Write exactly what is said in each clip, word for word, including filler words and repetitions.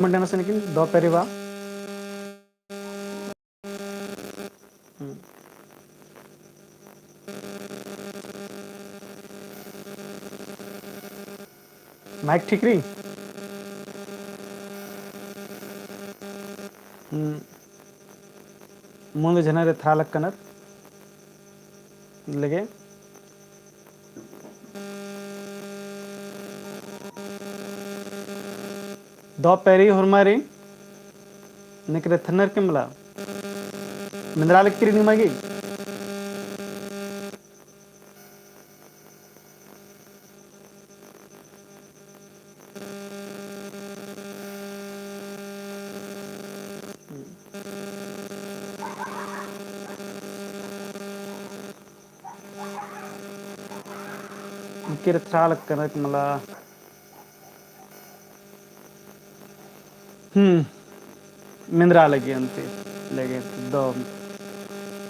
मंडना से लेकिन दौ पैरी बा। हम्म। माइक ठीक रई? हम्म। मुन्द झनर एथरा लक्कनर। लगे। दौ पैरी होरमारिन, नेकरे थनर के मला। मेंदरा लक्की रई निमा गे। इक्किर थ्रा लक्कनर मला। हम्म, मेंदरा लगी अन्ती, लगे अन्ती, दौ।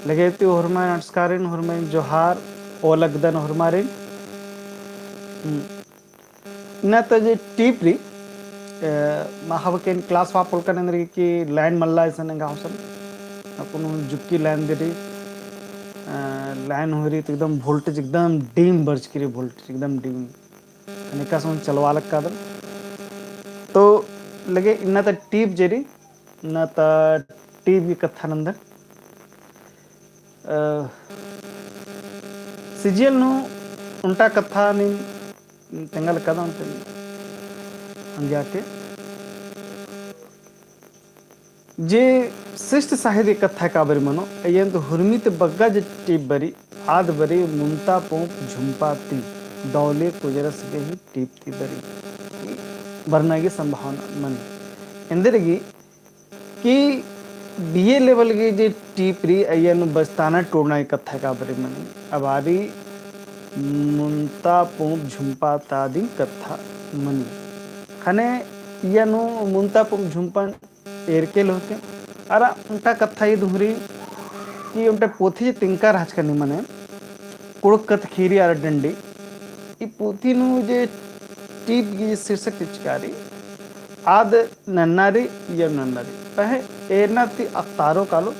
लगे ती होरमारिन अंटसकारिन, होरमारिन जोहार, ओलगदन होरमारिन। हम्म। इन्ना ता जे टीप रई, अ, मा हबकेन class वा पोल्लकन एन्देरगे कि line मल्ला इसन एंगा होसन। अक्कुन जुक्की line दे रई, अ, line हूँ रई तो एकदम voltage एकदम dim बरचकी रई, voltage एकदम dim। अनेका सोन चलवा लक्कादन। तो लगे इन्ना ता टीप जे रई, इन्ना ता टीप की कत्था नन्दन। अ, सिजियल नू ओन्टा कत्था नीन तेंगा लक्कादन ते अंग्या के। जे श्रेष्ठ साहित्य कत्था का बारी मनो, अइय्यन तो हुरमी ती बग्गे जे टीप बरई, आद बरई मुन्ता पूंप झुम्पा ती, दौले कुजरस गही टीप ती बरई। बरना गे संभावना मनी। एन्देरगे कि BA level गे जे टीप रई अइय्या नू बस्ताना टोड़ना गे कत्था का बारी मनी। अबारी मुन्ता पूंप झुम्पा ता दिम कत्था मनी। ख़ने इय्या नू मुन्ता पूंप झुम्पन एरके होले होते। अरा ओन्टा कत्था ईद हूँ रई कि ओन्टा पोथी जे तिंका रहचका निमन कुँड़ुख़ कत्थ ख़ीरी अरा डंडी। ई पोथी नू जे टीप गही शीर्षक चिचका रई, आद नन्ना रई, इय्या नू नन्ना रई। पहें एरना ती अख़तारो कालो,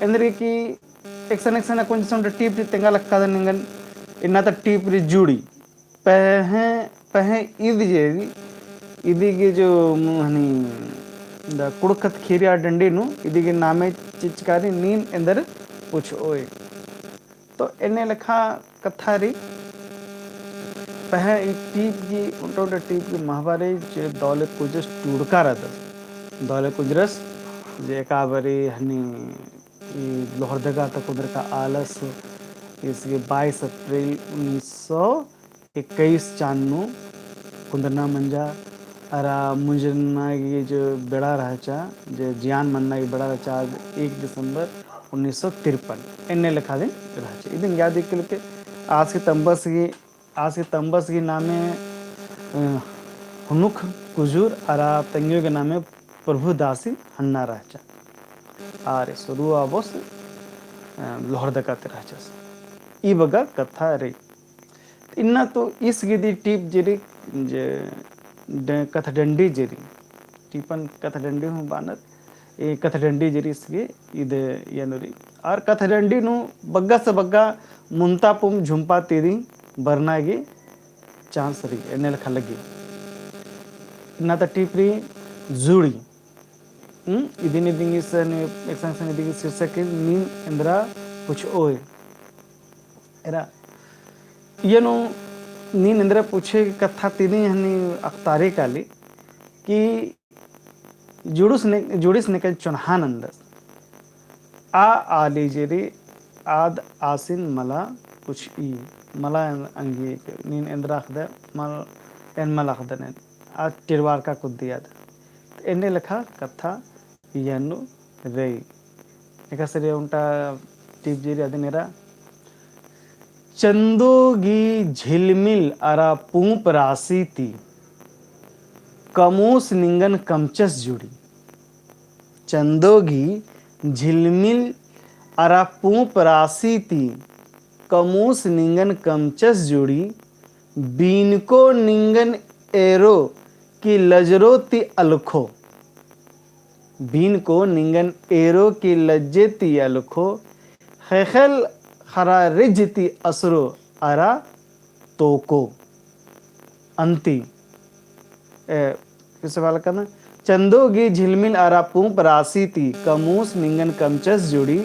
एन्देरगे कि एकसन एकसन अक्कुन जैसे ओन्टा टीप रई तेंगा लक्कादन निंगन, इन्ना ता टीप रई जुड़ी। पहें, पहें ईद जे रई, इदी गे जो मु-, हनी, द कुँड़ुख़ कत्थ ख़ीरी अरा डंडी नू, इदी गे नामे चिचका रई नीन एन्देर पुछओय। तो एन्ने लेखा कत्था रई, पहें ई टीप गही, ओन्टा ओन्टा टीप गही महबा रई जे दौले कुजरस टूड़का रअदस। दौले कुजरस जे एका बारी हनी ई लोहरदगा ता कुन्दरका आलस, ईस गे बाईस अप्रैल उन्नीस सौ इक्कीस चान नू कुन्दरना मंजा, अरा मुंजरना गे जो बेड़ा रहचा, जे जियान मन्ना गे बेड़ा रहचा, आद एक दिसंबर उन्नीस सौ तिरपन, एन्ने लेखा दिन रहचा। इदिन याद इक्कल के आस गे तम्बस गे, आस गे तम्बस गे नामे, अ, हुनुख कुजूर अरा तंग्यो गे नामे प्रभुदासी हन्ना रहचा। आर सुरु आबोस, अ, लोहरदगा ती रहचस। ई बग्गे कत्था रई। इन्ना तो ईस गे इदी टीप जे रई, जे ड-, कत्थ डंडी जे रई, टीपन कत्थ डंडी हूँ बानर, ए कत्थ डंडी जे रई ईस गे इद इय्या नू रई। आर कत्थ डंडी नू बग्गे से बग्गे मुन्ता पूंप झुम्पा ती दिम बरना गे chance रई, एन्ने लेखा लग्गी। इन्ना ता टीप रई जुड़ी। हम्म, इदिन इदिंगी सन, एकसन एकसन इदिंगी शीर्षक नीन एन्देर पुछओय। एरा, इय्या नू नीन एन्देर पुछे कत्था ती दिम हनी अख़तारे काली कि जुड़िस ने, जुड़िस नेकन चोन्हा नन्दस। आ आली जे रई आद आसिन मला पुछई, मला अंगी नीन एन्देर अख़दय, मल, एन मल अख़दन एन। आ टिरवारका कुद्दी आद। एन्ने लेखा कत्था इय्या नू रई। एकासे रई ओन्टा टीप जे रई अदिन एरा। चंदो गही झिलमिल अरा पूंप रासी ती कमोस निंगन कमचस जुड़ी। चंदो गही झिलमिल अरा पूंप रासी ती कमोस निंगन कमचस जुड़ी, बीनको निंगन एरो कि लजरो ती अलखो। बीनको निंगन एरो की लज्जे ती अलखो, ख़ेख़ेल ख़रा रिझ ती असरो अरा तोको। अन्ती, ए, किसे बालकन, चंदो गही झिलमिल अरा पूंप रासी ती कमूस निंगन कमचस जुड़ी,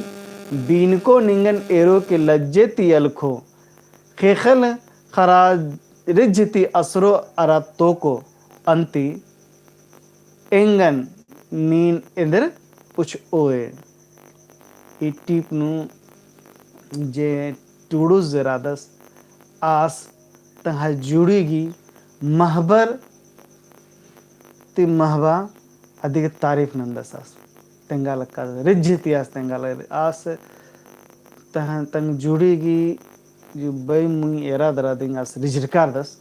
बीनको निंगन एरो की लज्जे ती अलखो, ख़ेख़ेल ख़रा रिझ ती असरो अरा तोको। अन्ती, एंगन नीन एन्देर पुछओय। ई टीप नू जे टुड़ुस जे रअदस आस तंग्है जुड़ी गही महबर ती महबा अदिगे तारीफ नन्दस आस। तेंगा लक्का रिझ ती आस तेंगा लक्का आस तंग्है तंग जुड़ी गही जो बई मुई एरा दरा दिंग आस रिझरकारदस।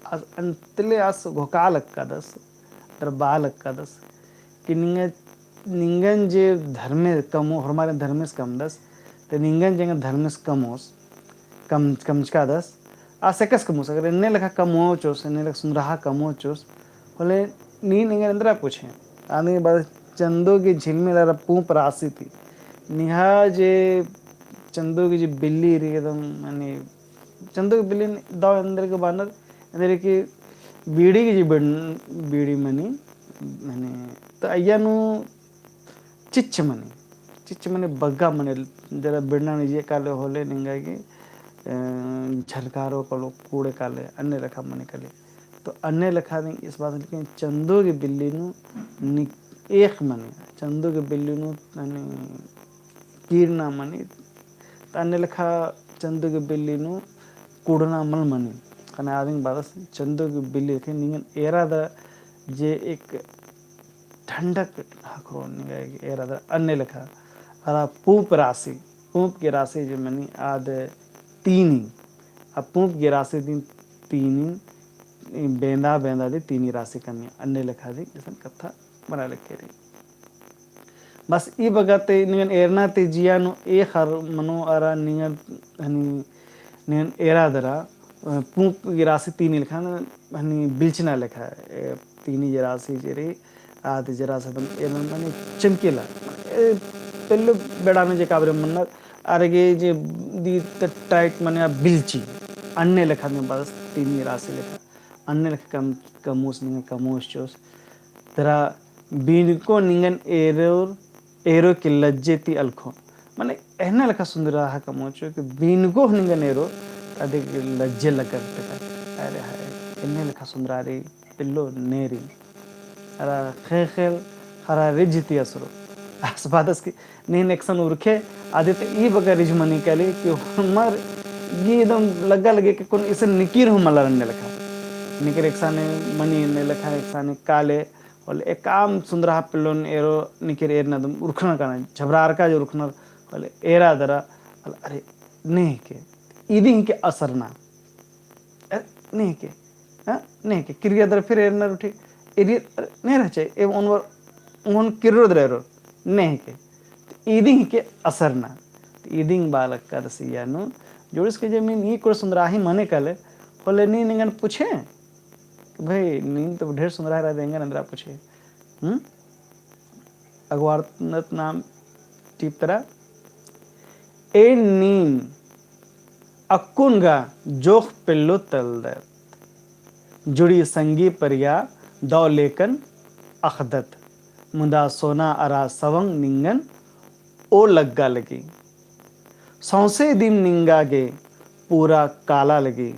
आस अन्तिले आस घोका लक्कादस। दरबा लक्कादस कि निंग-, निंगन जे धर्मे कमो, होरमारिन धर्मेस कमदस, ते निंगन जे धर्मेस कमोस, कम-, कमचकादस, आस एकस कमोस, अगर एन्ने लेखा कमोचोस, एन्ने लेखा सुन्दरहा कमोचोस, होले नीन एंगन एन्दरा पुछे। आने बाद चंदो गही झिलमिल अरा पूंप रासी ती। निंग्है जे चंदो गही जे बिल्ली रई एकदम, माने, चंदो गही बिल्ली दव एन्देर के बानर, एन्देर के बीड़ी गही जे बिड़-, बीड़ी मनी, माने, तो अइय्या नू चिच्च मनी, चिच्च मनी बग्गा मनी, जरा बिड़ना निजे काले होले निंगा गे, अ, झरकारो कालो, कूड़े काले, अन्ने लेखा मनी काले। तो अन्ने लेखा दिंग इस बात लेकिन चंदो गही बिल्ली नू नि-, एक मनी, चंदो गही बिल्ली नू, माने, कीड़ना मनी, तो अन्ने लेखा चंदो गही बिल्ली नू कुड़ना मल मनी। ख़ने आदिंग बादस चंदो गही बिल्ली लेखे निंगन एरा दा जे एक ठंडक ख़क्खरो निंगा गे एरा दा अन्ने लेखा। अरा पूंप रासी, पूंप गही रासी जे मनी आद तीनी, आ पूंप गही रासी दिम तीनी, बेंदा बेंदा दी तीनी रासी कमी, अन्ने लेखा दी इसन कत्था बना लगे रई। बस ई बग्गे ते निंगन एरना ते जिया नू एख़र मनो अरा निंगन हनी निंगन एरा दरा, अ, पूंप गही रासी तीनी लेखा न हनी बिल्चना लेखा, ए, तीनी जे रासी जे रई, आद जे रासी दम एरना मनी चमकेला। ए, पेल्लो बेड़ा में जे काबरे मन्नर, अरा गे जे दी त टाइट मने आ बिल्ची, अन्ने लेखा में बस तीनी रासी लेखा, अन्ने लेखा कम, कमोस निंगन कमोस चोस, तरा बीनको निंगन एरोर, एरो की लज्जे ती अलखो। माने, एन्ने लेखा सुन्दरहा कमोचो कि बीनको निंगन एरो, अदिगे लज्जे लग्गा टका। अरे हाय, एन्ने लेखा सुन्दरा रई, पेल्लो ने रई। अरा ख़ेख़ेल ख़रा रिझ ती असरो। आस बादस कि नीन एकसन उरखे, आदि ते ई बग्गे रिझ मनी काली कि हमर गी एकदम लग्गा लगे कि कुन इसन निकिर हूँ मलर अन्ने लेखा। निकिर एकसाने मनी अन्ने लेखा, एकसाने काले, होले एकाम सुन्दरहा पेल्लोन एरो निकिर एरना दम उरखनर काना, झबरारका जे उरखनर, होले एरा दरा, होले अरे, नेहके, इदिंग के असरना। अरे, नेहके, हाँ, नेहके, किर्रिया दरा फिर एरनर उठी, एरिया, अरे, ने रहचे, एम ओनवर, ओन किर्रो दरा एरो, नेहके। इदिंग के असरना। इदिंग बालक का दसिया नू, जोड़िस के जे मीन ई कोड़ सुन्दराही मने काले, होले नीन एंगन पुछे, भाई, नीन तो ढेर सुन्दरा रअदय, एंगन एन्दरा पुछे। हम्म? अगवार नत नाम टीप तरा। एन नीन अक्कुन गा जोख पेल्लो तलदत। जुड़ी संगी परिया दव लेकन अख़दत। मुदा सोना अरा सवंग निंगन ओ लग्गा लगी। सौंसे दिम निंगा गे पूरा काला लगी,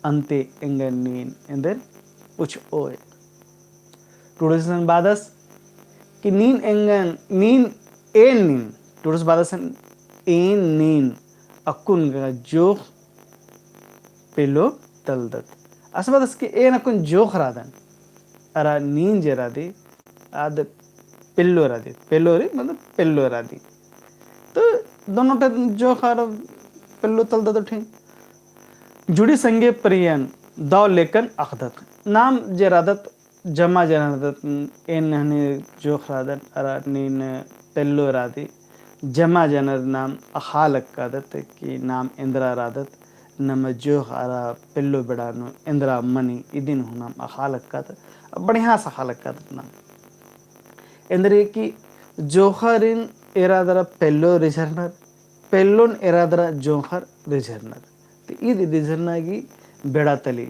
अन्ते एंगन नीन एन्देर पुछओय। टुड़ुसन बादस कि नीन एंगन, नीन एन नीन, टुड़ुस बादस एन नीन अक्कुन गा जोख पेल्लो तलदत। आस बादस कि एन अक्कुन जोख रअदन, अरा नीन जे रअदी, आद पेल्लो रअदी, पेल्लो रई, मतलब पेल्लो रअदी। तो दोनों टे जोख अरा पेल्लो तलदत उठी। जुड़ी संगी परियन दव लेकन अख़दत। नाम जे रअदत जमा जनर रअदत, एन हनी जोख रअदन, अरा नीन पेल्लो रअदी। जमा जनर नाम अख़ा लग्गादत कि नाम एन्दरा रअदत, नम जोख अरा पेल्लो बेड़ा नू एन्दरा मनी, इदिन हूँ नाम अख़ा लग्गादत, बढ़िया से अख़ा लग्गादत नाम। एन्देर कि जोंख़रिन एरा दरा पेल्लो रिझरनर, पेल्लोन एरा दरा जोंख़र रिझरनर। ते ईद रिझरना गही बेड़ा तली।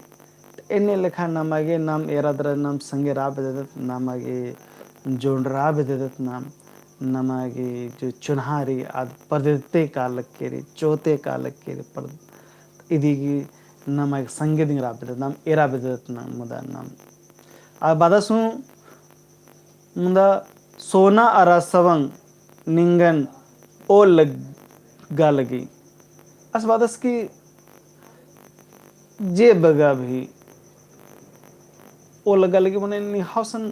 ते एन्ने लेखा नमा गे नाम एरा दरा नाम संगे रआ बेद्दत, नमा गे जोंड़रआ बेद्दत नाम, नमा गे जो चोन्हा रई आद परदेते का लक्के रई, चोते का लक्के रई, पर इदी गही नमा गे संगे दिम रआ बेद्दत नाम, एरा बेद्दत नाम, मुदा नाम। आ बादस हूँ मुदा सोना अरा सवंग निंगन ओ लग्गा लगी। आस बादस कि जे बग्गा भी ओ लग्गा लगी, मने निंग्है गुसन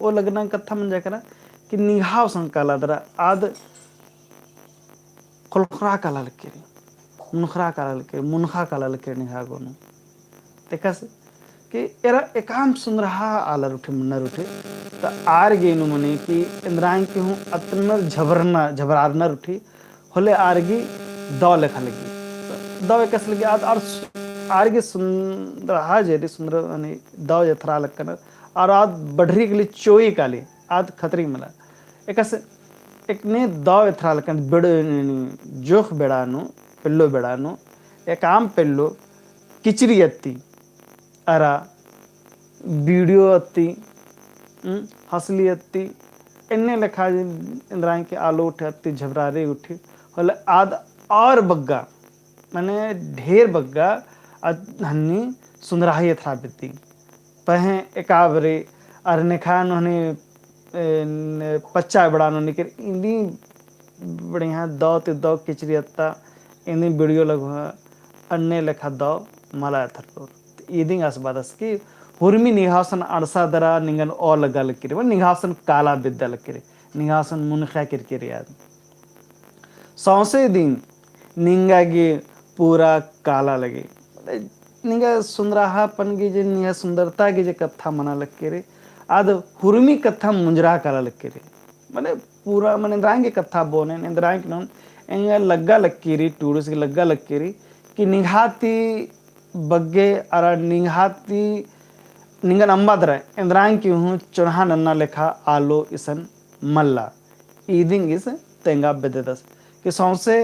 ओ लगना कत्था मंजा केरा कि निंग्है गुसन काला दरा आद ख़ोलख़रआ काला लक्के रई, मुनख़रआ काला लक्के रई, मुनख़ा काला लक्के रई निंग्है गुसन। ते एकासे कि एरा एकअम सुन्दरहा आलर उठे, मन्नर उठे, त आर गे नू मने कि एन्दरा गे हूँ अतनर झबरना, झबरारनर उठी, होले आर गे दव लेखा लगी। दव एकासे लगी, आद आर सु-, आर गे सुन्दरहा जे रई, सुन्दर मने दव एथरआ लक्कनर, आर आद बढ़री काली, चोई काली, आद खतरी मला। एकासे एकने दव एथरआ लक्कन बेड़-, जोंख़ बेड़ा नू, पेल्लो बेड़ा नू, एकअम पेल्लो किचरी अत्ती, अरा video अत्ती, हम्म, हँसली अत्ती, एन्ने लेखा एन्दरा गे आलो उठे अत्ती झबरारी उठी, होले आद और बग्गा, मने ढेर बग्गा अद हन्नी सुन्दरहा एथरआ बेद्दी। पहें एका बारी अरा नेखा नू हन्नी, ए, न-, पच्चा बेड़ा नू निकर इन्दी बढ़िया दव ती दव किचरी अत्ता, इन्दी video लगभग अन्ने लेखा दव मला एथरओर। इदिंग आस बादस कि हुरमी निंग्है गुसन अंड़सा दरा निंगन ओ लग्गा लक्की रई, निंग्है गुसन काला बेद्दा लक्की रई, निंग्है गुसन मुनख़ा केरकी रई आद। सौंसे दिन निंगा गे पूरा काला लगे। निंगा सुन्दरहापन गे जे, निंगा सुन्दरता गे जे कत्था मना लक्की रई, आद हुरमी कत्था मुंजरा काला लक्की रई। मने पूरा मने एन्दरा गे कत्था बओन, एन्दरा गे नोन, एंगा लग्गा लक्की रई, टूड़ुस गे लग्गा लक्की रई, कि निंग्है ती बग्गे अरा निंग्है ती निंगन अम्बा दरा, एन्दरा गे हूँ चोन्हा नन्ना लेखा आलो इसन मल्ला। इदिंग इस तेंगा बेद्ददस कि सौंसे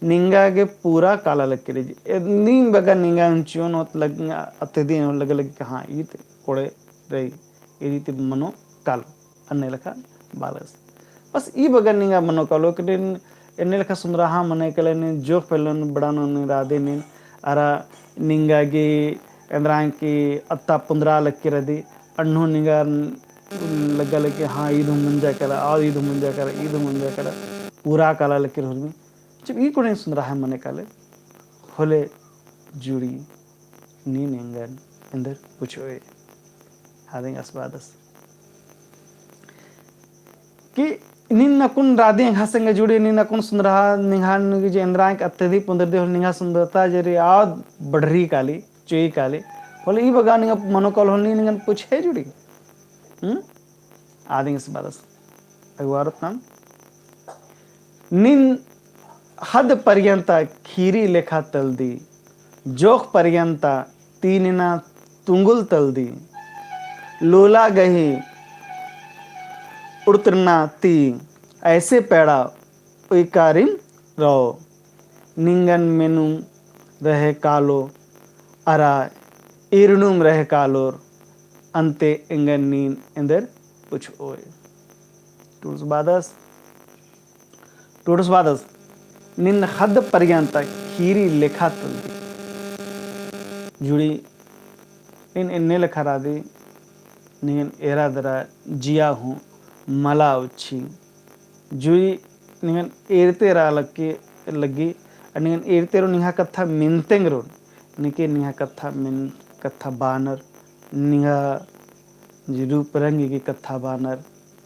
निंगा गे पूरा काला लक्की रई। एन्ने बग्गा निंगा हूँ चिओन होत लग-, अत्ते दिन लग्गा लगी कि हाँ, ईद कोड़े रई, इदी ती मनो कालो, अन्ने लेखा बालस। बस ई बग्गा निंगा मनो कालो कि एन्ने लेखा सुन्दरहा मने काले नीन जोंख़ पेल्लोन बेड़ा नू नीन रअदी नीन, अरा निंगा गे एन्दरा गे अत्ता पुन्दरा लक्की रअदी, अन्नु निंगा लग्गा लगी, हाँ, ईद हूँ मंजा केरा, आ ईद हूँ मंजा केरा, ईद हूँ मंजा केरा, पूरा काला लक्की रई हुरमी। जब ई कोड़े सुन्दरहा मने काले, होले जुड़ी, नीन एंगन एन्देर पुछोय। आदिंग आस बादस कि नीन अक्कुन रअदी एंग्है संगे जुड़ी, नीन अक्कुन सुन्दरहा निंग्है गे जे एन्दरा गे अत्ते दी पुन्दरदी होले निंग्है सुन्दरता जे रई आद बढ़री काली, चोई काली। होले ई बग्गा निंगा मनो कालो होले नीन एंगन पुछे जुड़ी। हम्म? आदिंग आस बादस। अगवारत नाम। नीन ख़द्द पर्यन्ता खीरी लेखा तलदी, जोंख़ पर्यन्ता तीनिना तुंगुल तलदी, लोला गही उड़तरना ती ऐसे पैड़ा उइकारिन रओ। निंगन मेनुम रहे कालो, अरा ईरनुम रहे कालोर, अन्ते एंगन नीन एन्देर पुछओय। टूड़ुस बादस, टूड़ुस बादस, नीन ख़द्द पर्यन्ता खीरी लेखा तलदी। जुड़ी, नीन एन्ने लेखा रअदी, निंगन एरा दरा जिया हूँ मला उच्छी। जुड़ी निंगन एरते रआ लग्गी, लग्गी, अरा निंगन एरते रओ निंग्है कत्था मेनतेंग रओ, निके निंग्है कत्था मेन, कत्था बानर, निंग्है जे रूप रंग गे कत्था बानर,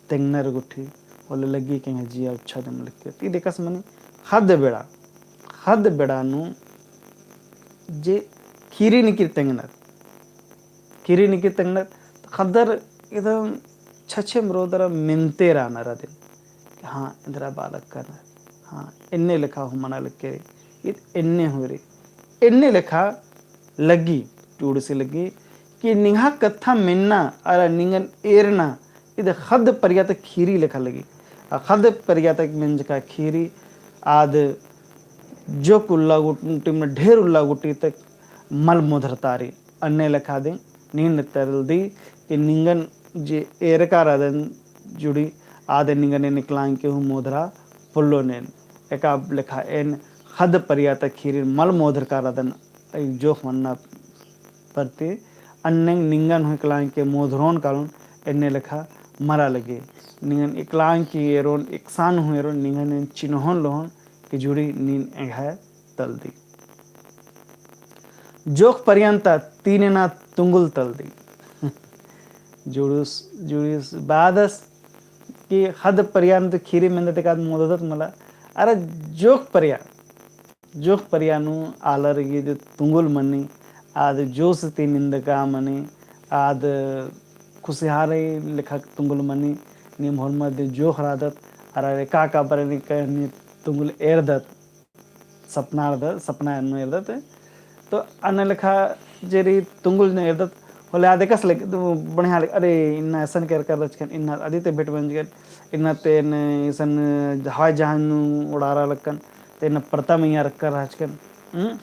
तेंगनर गुट्ठी, होले लग्गी कि एंग्है जिया उच्छा दिम लग्गी। ती देखस मनी ख़द्द बेड़ा, ख़द्द बेड़ा नू जे खीरी निकिर तेंगनर, खीरी निकिर तेंगनर, त ख़द्दर एकदम छछे मरो दरा मेनते रअनर अदिन। कि हाँ, एन्दरा बालक करनर। हाँ, एन्ने लेखा हूँ मना लग्गी रई, ईद एन्ने हूँ रई। एन्ने लेखा लग्गी, टूड़ुसी लग्गी, कि निंग्है कत्था मेन्ना, अरा निंगन एरना, इद ख़द्द परिया ता खीरी लेखा लगी। आ ख़द्द परिया ता मेंजका खीरी आद जोक उल्ला गुट्टी, ढेर उल्ला गुट्टी तक मल मोधरतारी। अन्ने लेखा दे नीन तलदी कि निंगन जे एरका रअदन जुड़ी आद निंगन एन इकलांग के हूँ मोधरा पोल्लोन एन। एका लेखा एन ख़द्द परिया ता खीरी मल मोधरका रअदन जोख मन्ना परती अन्नेंग निंगन हूँ इकलांग के मोधरोन कालोन एन्ने लेखा मरा लगे। निंगन इकलांग के एरोन, एकसन हूँ एरोन, निंगन एन चिन्होन लोहोन कि जुड़ी नीन एंग्है तलदी। जोख परिया ता तीन एना तुंगुल तलदी। जुड़ुस, जुड़ुस बादस कि ख़द्द परिया नू ती खीरी मेंदत एकाद मोददत मला। अरे जोख परिया, जोख परिया नू आलर गे जे तुंगुल मनी, आद जोस ती निंदका मनी, आद खुसिहारी लेखा तुंगुल मनी, नीम होरमा दे जोख रअदत, अरा एका एका बरे नी क-, नी तुंगुल एरदत, सपना रअदत, सपना नू एरदत। तो अन्ने लेखा जे रई तुंगुल नू एरदत, होले आद एकस लगे, तो बढ़िया लगे, अरे, इन्ना असन केरका रहचकन, इन्ना अदी ते भेंट मंजकन, इन्ना ते न इसन हवाई जहाज नू उड़ारा लक्कन, ते इन्ना परता मइय्याँ रखका रहचकन, हम्म?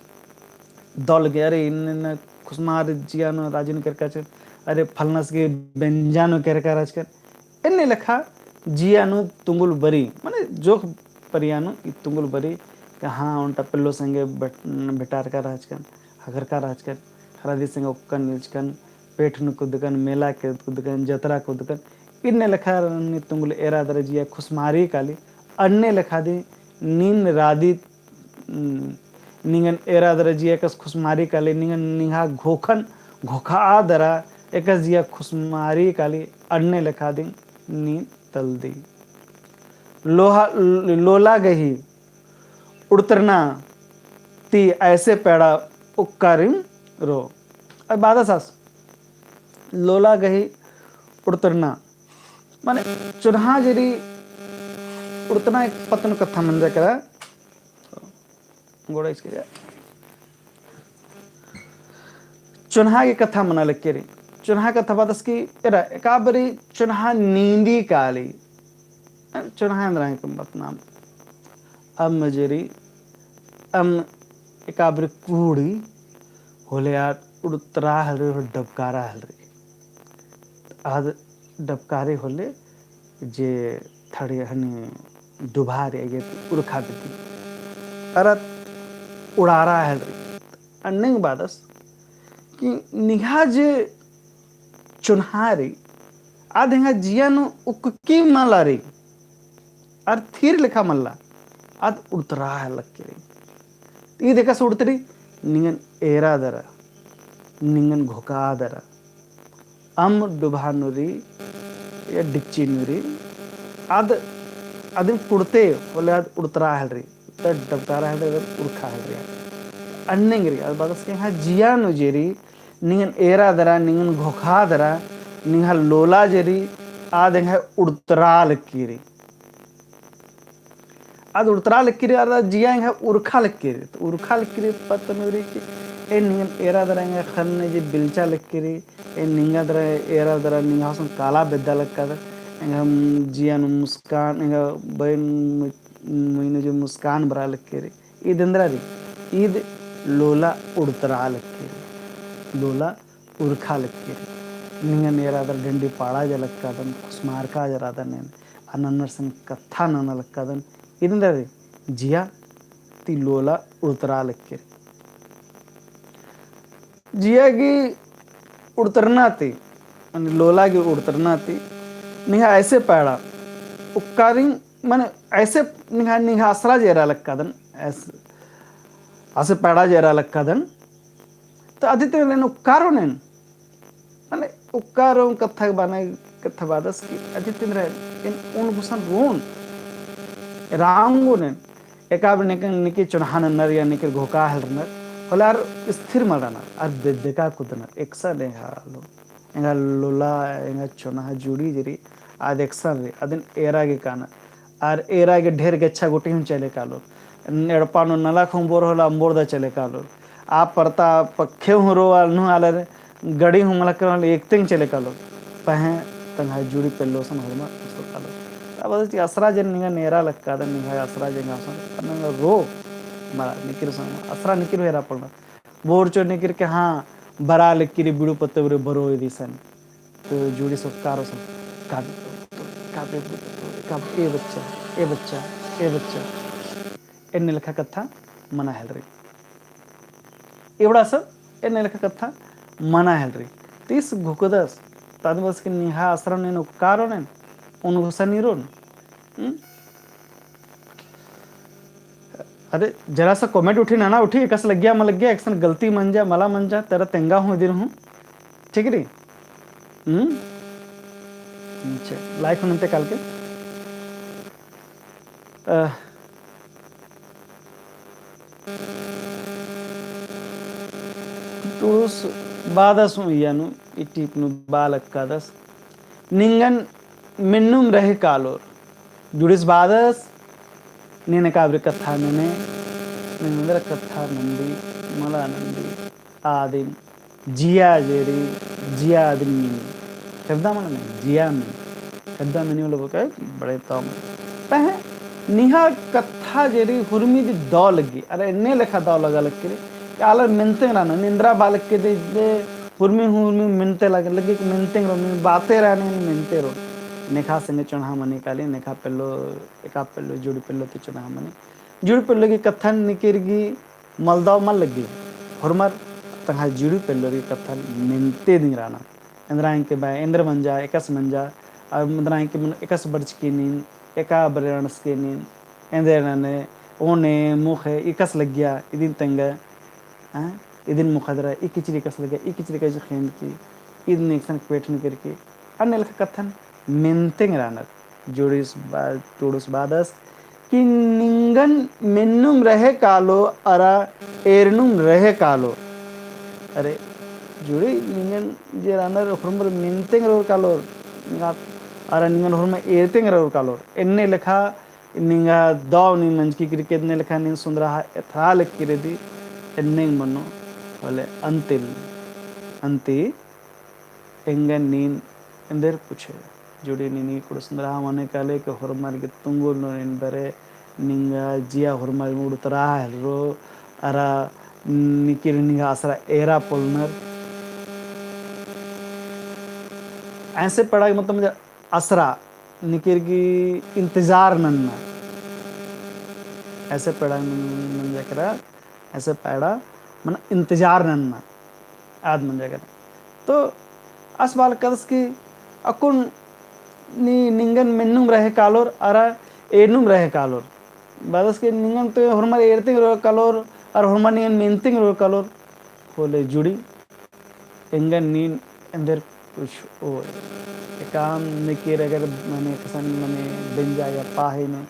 दौ लगे, अरे, इन्ना, इन्ना खुसमार जिया नू राजी नू केरका रहचकन, अरे, फलनस गे बेंजा नू केरका रहचकन, एन्ने लेखा जिया नू तुंगुल बरी, माने जोख परिया नू ई तुंगुल बरी, कि हाँ, ओन्टा पेल्लो संगे बट-, भेटारका रहचकन, हखरका रहचकन, हरादी संगे ओक्कन निलचकन, पेठ नू कुदकन, मेला के कुदकन, जतरा कुदकन, इन्ने लेखा नी तुंगुल एरा दरा जिया खुसमारी काली, अन्ने लेखा दी नीन रादी हम्म, निंगन एरा दरा जिया एकस खुसमारी काली, निंगन निंग्हा घोखन घोखा दरा एकस जिया खुसमारी काली, अन्ने लेखा दिम नीन तलदी। लोहा, लोला गही उड़तरना ती ऐसे पैड़ा उक्कारिम रो। अब बादस आस, लोला गही उड़तरना, माने चोन्हा जे रई उड़तना एक पत्त नू कत्था मंजा केरा, गोड़ा इसके जा। चोन्हा गे कत्था मना लक्की रई। चोन्हा कत्था बादस कि एरा, एका बारी चोन्हा नींदी काली। चोन्हा एन्दरा है कम बतनाम। अम्म जे रई, अम्म एका बारी कूड़ी, होले आद उड़तरा हेलरी, होले डबकारा हेलरी। आद डबकारी होले जे थड़ी हनी डुबा रई, अगे उरखा बेद्दी। अरा उड़ारा हेलरी। अन्नेंग बादस कि निंग्हा जे चोन्हा रई, आद एंग्हा जिया नू उक्की मला रई। अरा थीर लेखा मल्ला, आद उड़तरा लक्की रई। ईद एकासे उड़तरी, निंगन एरा दरा, निंगन घोखा दरा। अम्म डुबा नू रई, या डिच्ची नू रई, आद, आदिम कुड़ते, होले आद उड़तरा हेलरी, त डबकारा हेलरी, आद उरखा हेलरी। अन्नेंग रई, आद बादस कि एंग्हा जिया नू जे रई, निंगन एरा दरा, निंगन घोखा दरा, निंग्हा लोला जे रई, आद एंग्हा उड़तरा लक्की रई। आद उड़तरा लक्की रई, आद जिया एंग्हा उरखा लक्की रई। तो उरखा लक्की रई पत्त नू रई कि ए निंगन एरा दरा एंग्हा ख़न्न जे बिलचा लक्की रई, ए निंगा दरा एरा दरा निंग्हा हुसन काला बेद्दा लक्कादर, एंग्हा जिया नू मुस्कान, एंग्हा बयन मु-, मुइन जे मुस्कान बरा लक्की रई। ईद एन्दरा रई, ईद लोला उड़तरा लक्की रई, लोला उरखा लक्की रई। निंगन एरा दरा डंडी पाड़ा जा लक्कादन, खुसमारका जा रअदन एन, अरा नन्नर संग कत्था नना लक्कादन। ईद एन्दरा रई, जिया ती लोला उड़तरा लक्की रई। जिया गे उड़तरना ती, माने लोला गे उड़तरना ती, निंग्हा ऐसे पैड़ा उक्कारिम, माने ऐसे निंग्हा, निंग्हा असरा जे एरा लक्कादन, ऐसे, ऐसे पैड़ा जे एरा लक्कादन, तो अदी ती एन उक्कारोन एन, माने उक्कारोन कत्था बअना, कत्था बादस कि अदी ती एन उन गुसन रोन, एरा ओंगोन एन, एका बारी नेकन, नेके चोन्हा नन्नर या नेके घोखा हेलरनर, होले आर स्थिर मल रअनर, आर बेद्दका कुदनर, एकसन एंग्हा लो-, एंग्हा लोला, एंग्हा चोन्हा जुड़ी जे रई, आद एकसन रई, अदिन एरा गे कानर। आर एरा गे ढेर गेच्छा गूटी हूँ चले कालोर। एड़पा नू नलख हूँ बोर होले अम्बोर दा चले कालोर। आ परता पक्खे हूँ रो आल नू आलर गड़ी हूँ मलकर होले एकतेंग चले कालोर। पहें तंग्है जुड़ी पेल्लोसन होरमा असर कालो। तब बस असरा जे निंगा नेरा लक्कादन, निंगा असरा जे गासन, तब निंगा रो, मला निकिर सन, असरा निकिर हेरा पड़ना। बोर चो निकिर के, हाँ, बरा लक्की रे बिड़ू पत्ते उरे बरो इदिसन। तो जुड़ी सब कारो सन, काबे, काबे, काबे, ए बच्चा, ए बच्चा, ए बच्चा। एन्ने लेखा कत्था मना हेलरी। एवड़ा सब एन्ने लेखा कत्था मना हेलरी। तीस घुकदस, ताद बस के निंग्है असरा नेन उपकारो नेन, उन गुसा नीरोन। हम्म? अरे, जरा सा comment उठी ना, ना उठी, एकस लग्गिया, मल लग्गिया, एकसन गलती मंजा, मला मंजा, तेरा तेंगा हूँ, इदिन हूँ। ठीक री? हम्म? अच्छा, like होने ते काल के। अ, टुड़ुस बादस हूँ इया नू, ई टीप नू बआ लक्कादस। निंगन मेन्नुम रहे कालोर। जुड़िस बादस, नीन काबरी कत्था नने, नीन मेंदरा कत्था नंदी, मला नंदी, आदिन, जिया जेरी, जिया आदिन मीन। हेद्दा मने, जिया मीन। हेद्दा मीन वाला बका, बड़े तम। पहें, निंग्है कत्था जेरी हुरमी दी दौ लग्गी। अरे, एन्ने लेखा दौ लगा लग्गी रे। आलर मेन्तेंग रअनर, निंद्रा बआ लग्गी दे, दे, हुरमी, हुरमी मेन्ते लग-, लग्गी कि मेन्तेंग रओ, मीन बाते रअनर, मेन्ते रओ। नेखा संगे चोन्हा मनी काली, नेखा पेल्लो, एका पेल्लो, जुड़ी पेल्लो ती चोन्हा मनी। जुड़ी पेल्लो गही कत्थन निकिर गही मलदौ मल लग्गी। होरमर तंग्है जुड़ी पेल्लोर गही कत्थन मेन्ते दिंग रअनर। एन्दरा एंके बआ, एन्दर मंजा, एकस मंजा, अरा एन्दरा एंके मनो एकस बरचकी नीन, एका बरचकी नीन, एन्देर नने, ओने, मोख़े, एकस लग्गिया, इदिन तेंगा, हाँ? इदिन मोख़ा दरा, ई किचरी एकस लग्गिया, ई किचरी एकस खेंद की, इदिन एकसन पेट निकर की, अन्ने लेखा कत्थन मेन्तेंग रअनर। जुड़िस बा-, टुड़ुस बादस कि निंगन मेन्नुम रहे कालो अरा एरनुम रहे कालो। अरे, जुड़ी निंगन जे रअनर होरमर मेन्तेंग रओर कालोर, निंगा, अरा निंगन होरमर एरतेंग रओर कालोर। एन्ने लेखा निंगा दौ नीन मंजकी किरकी, एन्ने लेखा नीन सुन्दराहा एथरा लग्गी रअदी, एन्ने मनो, होले अन्तिल, अन्ती एंगन नीन एन्देर पूछे। जुड़ी नीन ई कुँड़ुख़ सुन्दराहा मने काले के होरमर गे तुंगुल नू नीन बरे निंगा जिया होरमर गे उड़तरा हेलरो अरा निकिर निंगा असरा एरा पोलनर। ऐसे पड़ा के मतलब मुझे असरा निकिर गही इंतजार नन्ना। ऐसे पड़ा मन-, मंजा केरा, ऐसे पड़ा मन इंतजार नन्ना। आद मंजा केरा। तो आस बआ लक्कादस कि अक्कुन नी निंगन मेन्नुम रहे कालोर, अरा एरनुम रहे कालोर। बअदस कि निंगन तो होरमर एरतेंग रओर कालोर, अरा होरमर निंगन मेन्तेंग रओर कालोर। होले जुड़ी, एंगन नीन एन्देर कुछ ओ, एकाम निकिर अगर मने एकसन मने बेंजा या पाहे नू,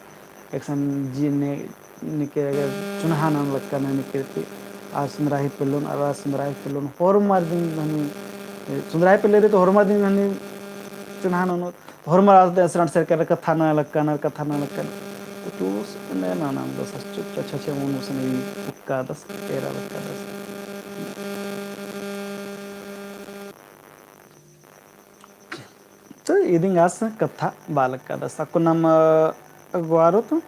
एकसन जी ने निकिर अगर चुन्हा नना लक्कन निकिर ती, आ सुन्दराही पेल्लोन, अरा सुन्दराही पेल्लोन, होरमर दिम हनी, सुन्दराही पेल्ले रई तो होरमर दिम हनी चुन्हा ननोत, तो होरमर आद एसरन सेर कर कत्था नना लक्कन, कत्था नना लक्कन। तो टूस ने ना नाम दस चुप अच्छा छे मन उसने भी लक्कादस, एरा लक्कादस। तो इदिंग आस कत्था बआ लक्कादस। अक्कु नाम, अ, अगुवारो तो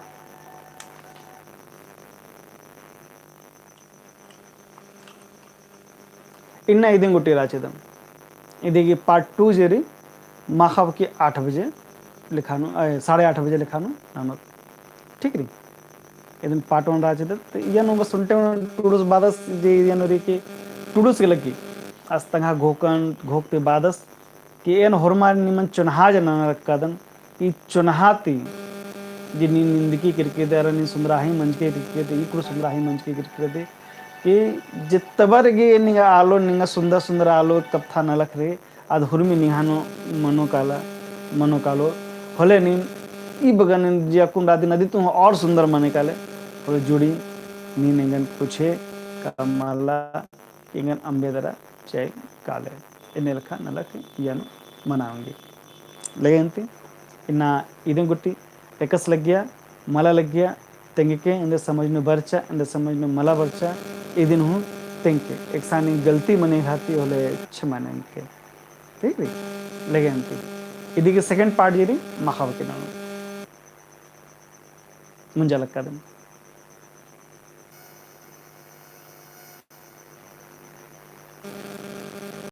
इन्ना इदिंग गुट्ठी राचिदम। इदिगी part two जेरी माखा बकी आठ बजे लेखानु, अ, साढ़े आठ बजे लेखानु ननोत। ठीक रई? इदिन part one राचिदम। तो इय्या नू बस उन्टे टूड़ुस बादस जे इय्या नू रई कि टूड़ुस गे लग्गी। आस तंग्है घोकन, घोक ती बादस कि एन होरमर निमन चोन्हा जे नना लक्कादन, ई चोन्हा ती जे नीन निंदकी किरकिरदे, अरा नीन सुन्दराही मंजकी किरकिरदे, ई कुँड़ुख़ सुन्दराही मंजकी किरकिरदे, कि जेत्तबर गे निंगा आलो, निंगा सुन्दर सुन्दर आलो कत्था नलख रई, आद हुरमी निंग्है नू मनो काला, मनो कालो, होले नीन ई बगन जे अक्कुन रअदी नदी तुम और सुन्दर मने काले, होले जुड़ी नीन एंगन पूछे का मला एंगन अम्बे दरा चैल काले। एन्ने लेखा नलख इय्या नू मना ओंगी। लेगेन्ती, इन्ना इदिंग गुट्ठी, एकस लग्गिया, मला लग्गिया, तेंगके, एन्देर समझ नू बरचा, एन्देर समझ नू मला बरचा, इदिन हूँ तेंगके। एकसानी गलती मने घाती होले क्षमा नेमके। ठीक रई? लेगेन्ती। इदी गही second part जे रई माख़ा बअदन, मुंजा लक्कादन।